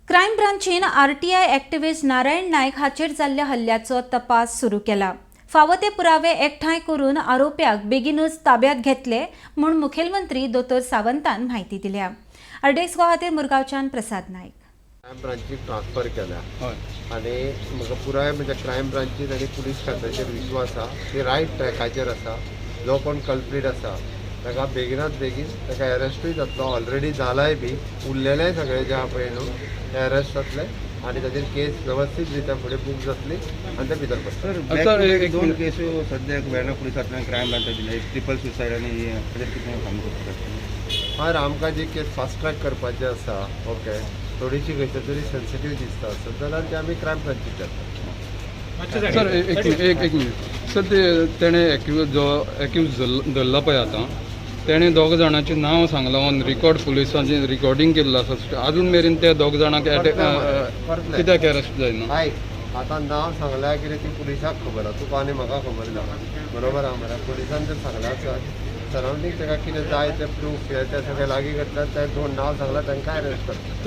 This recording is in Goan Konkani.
क्रायम ब्रांचीन आरटीआय एक्टिविस्ट नारायण नायक हाचेर जाल्ल्या हल्ल्याचो तपास सुरू केला. फावो ते पुरावे एकठांय करून आरोप्याक बेगीनूच ताब्यात घेतले म्हूण मुखेलमंत्री दोतोर सावंतान म्हायती दिल्या. आरडीएक्स गोवा खातीर मुरगांवच्यान प्रसाद नायक. क्रायम ब्रांचीक ट्रान्सफर केल्या आनी म्हाका पुराय म्हणजे क्रायम ब्रांचीर आनी पुलीस खात्याचेर विश्वास आसा. ती रायट ट्रॅकाचेर आसा. जो कोण कल्प्रीट आसा ताका बेगिनात बेगीन ताका अरेस्टूय जातलो, ऑलरेडी जालाय बी. उरलेलेय सगळे जे आहा पळय न्हू, ते अरेस्ट जातले आनी ताचेर केस वेवस्थीत रित्या फुडें बूक जातली आनी ते भितर पडटले. सर, सर, एक एक दोन मिनिट. केसो सद्याक वेर्णा पुलिसांतल्यान क्रायम ब्रांचाक दिल्या, एक ट्रिपल सुसायड आनी ताजेर कितें सांगूंक सोदता? हय, आमकां जी केस फास्ट ट्रॅक करपाची आसा, ओके, थोडीशी खंयच्या तरी सेन्सिटीव दिसता आसत जाल्यार ती आमी क्रायम ब्रांचीक धाडटा. सर, एक मिनिट, एक एक मिनिट सर. ते तेणे एक्यूज, जो एक्यूज धरला पळय आतां, तेणे दोग जाणांचें नांव सांगलां ऑन रिकॉर्ड, पुलिसांचें रिकॉर्डिंग केल्लें आसा. अजून मेरेन त्या दोग जाणांक करतले. कित्याक अरेस्ट जायना? आयक, आतां नांव सांगल्यार कितें, ती पुलिसाक खबर आहा, तुका आनी म्हाका खबर ना, बरोबर आहा मरे? पुलिसान जर सांगलां आसत, सरावंडींग ताका कितें जाय ते प्रूफ हे ते सगळे लागीं घेतल्यार, ते दोन नांव सांगलां तांकां अरेस्ट करता.